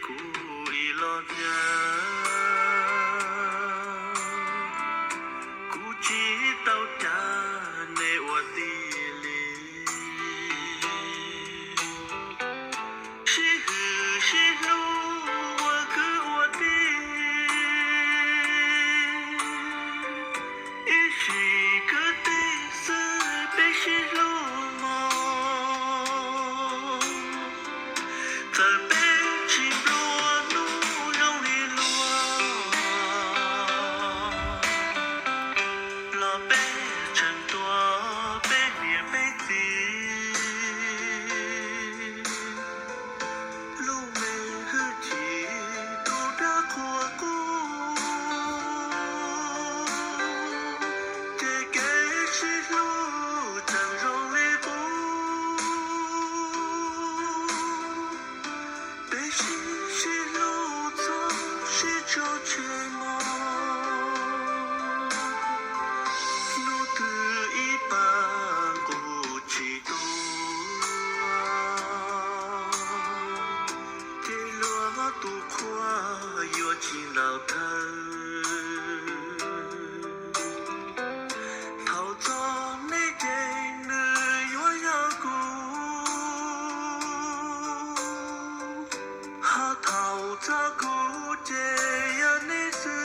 Kuv ib los nyab, kuv tsis tau cav nej ua tij li. Sib hwm sib hlub ua kwv ua tij, ib sim kwv tij xwb peb sib hlub mog. Txawm peb tsis nplua nuj zoo li luag, los peb tseem tuav peb niam peb txiv lub me hwj chim tu dab qhua qub, ces kev sib hlub tseem zoo li qub. Peb sib sib hlub txhob sib tso tseg mog. Hnub twg ib pas nqus tsis tuag, ces luag tus qhua yuav tsis ntaus thawj. Thaum txog neb ces nws yuav yog kuv, ho thaum txog kuv ces yog neb xwb.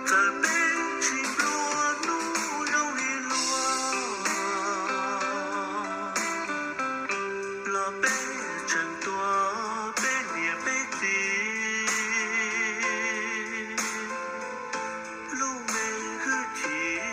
Txawm peb tsis nplua nuj zoo li luag, los peb tseem tuav peb niam peb txiv lub me hwj chim.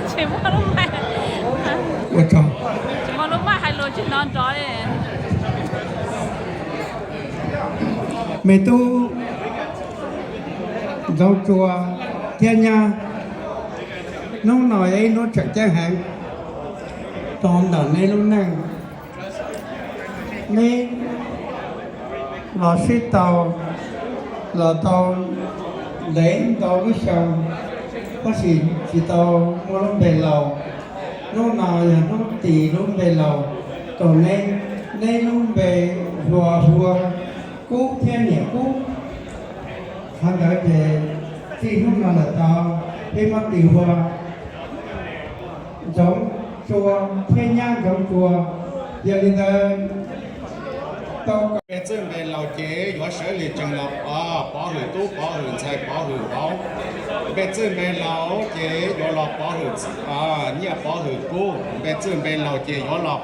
Tsis muaj lub maij, tsis muaj lub maij hais lus tsis hnov nrov li. Me tub Ntxoov Tsua thiab nyab, hnub no yog ib hnub tseem ceeb heev rau ntawm neb lub neej. Neb los sib tau los tau ntev ntau lub xyoo, tab sis tsis tau muaj lub npe laus. Hnub no yog hnub tis lub npe laus rau neb. Neb lub npe hu ua Kub thiab niam Kub. Qhov ntawd ces txij hnub no lawm tau peb muab tis hu ua Ntxoov Tsua thiab nyab Ntxoov Tsua. Yog li ntawd, tau npe txwj npe laus ces yuav sawv li tsees los, Pov Hwm tub, Pov Hwm ntxhais, Pov Hwm vauv. Npe txwj npe laus ces yuav los Pov Hwm, Nyiaj Pov Hwm Kub. Npe txwj npe laus ces yuav los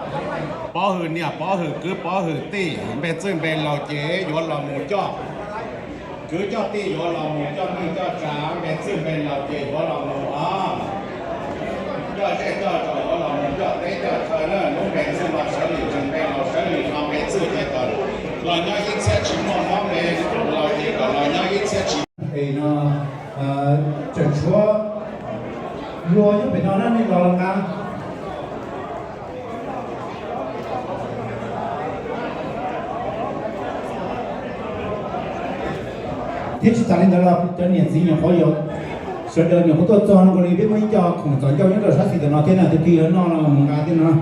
Pov Hwm niam, Pov Hwm kwv, Pov Hwm tij. Npe txwj npe laus ces yuav los mus coj kwv coj tij, yuav los mus coj neej coj tsav. Npe txwj npe laus ces yuav los mus coj zej coj zos, yuav los mus coj teb coj chaw na. Lub npe txwj no sawv li tsees npe laus, sawv li no npe txwj ces kom los nyob ib txhiab tsis muaj mob npe laus ces kom los nyob ib txhiab tsis. Es no tseem tshuav hlua nyob pem no na, nej los los nqa. Thiab tsis tas li ntawd los cov niam txiv nyuam qhuav yuav, sawv daws nyuam qhuav tuaj txog no, nkaus li peb muaj ib co khoom txom ncauj nyob rau sab xis ntawm no thiab na, tus twg yuav noj no mus nqa thiab no.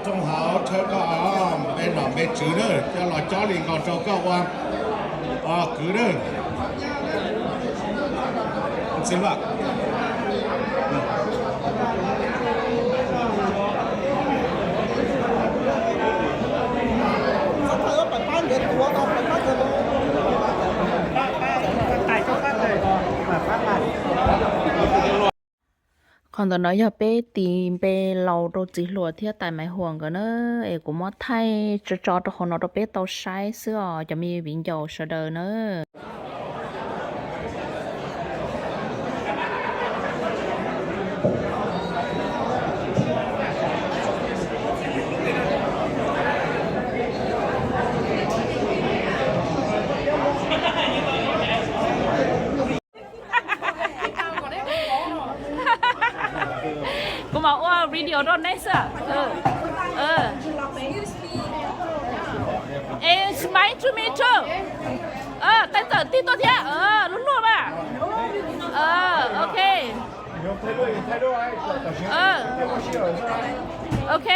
Hauv thawj koj npe nom npe tswv na, coj los cob li nkaus rau koj ua kwv na. Qhov ntawm no yog peb tis npe laus rau txiv hluas thiab tais maiv huam nkawd na. Es kuv muab thaij tso tso rau hauv no rau peb tau saib xwb os cov me viv ncaus sawv daws na. Kuv mam ua video rau neb xwb. Smile to me too. Tej txawm tig tuaj thiab, luag luag mas. Ok. Ok.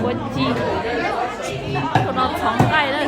Ua ci, tus no txhoov nqaij lawm.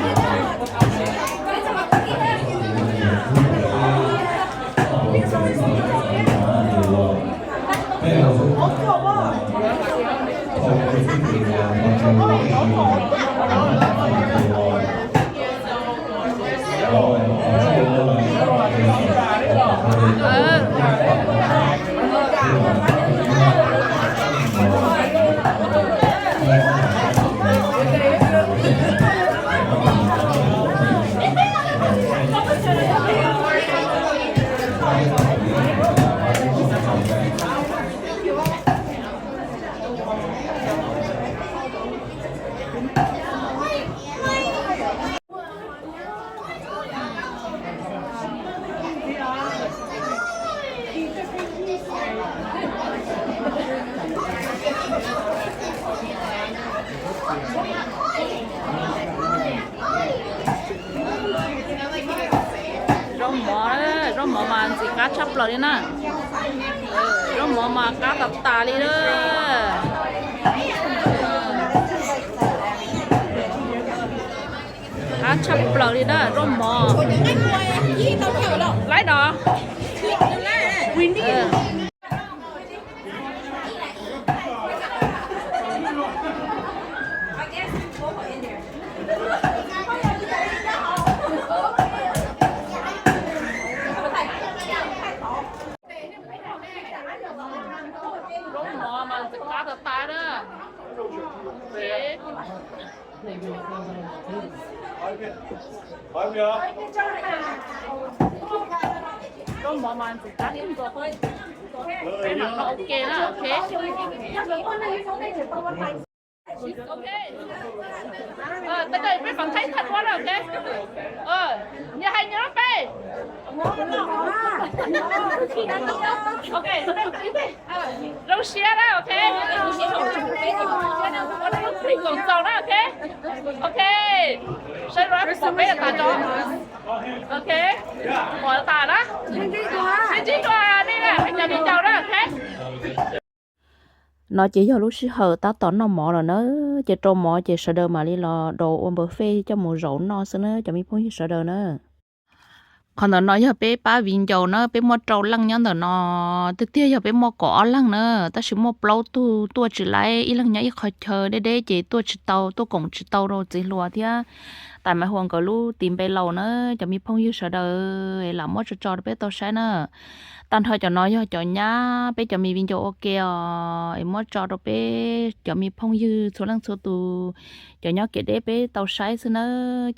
Zaub mov, zaub mov mas ntxim qab tshaj plaws li na. Zaub mov mas qab tas tas li na. Qab tshaj plaws li na zaub mov. Laib no. Zaub mov mas ntxim qab tas tas na. Zaub mov mas ntxim qab tib nkaus. Peb mam noj ua ke na, ok. Ok. Tej ko peb phom thaij thaij ua na, ok. Nyias hais nyias lub npe. Ok, zoo siab na, ok. Plig koom txaus na, ok. Ok. Saib zoo pom peb tas tso. Ok. Pom tas na. Sib ntsib dua nej na, peb cov viv ncaus na, ok. No ces yog lub sij hawm tab tom noj mov lawm na, ces rau mov ces sawv daws mam li los daus ua npawg fej coj mus zaum noj xwb na cov me phooj ywg sawv daws na. Qhov ntawm no yog peb pab viv ncaus na, peb muaj rau leej nyob ntawm no. Tiag tiag yog peb muaj kaum ob leeg na, tab sis muaj plaub tug tuaj tsis laib, ib leeg nyob ib qhov chaw deb deb ces tuaj tsis tau, tuaj koom tsis tau rau txiv hluas thiab tais Maiv Huas nkawd lub tis npe laus na cov me phooj ywg sawv daws, lam muab tso tso rau peb tau saib na. Tag nrho cov no yog cov nyab peb cov me viv ncaus ua ke os, es muab tso rau peb cov me phooj ywg txhua leej txhua tus, cov nyob kev deb peb tau saib xwb nawb.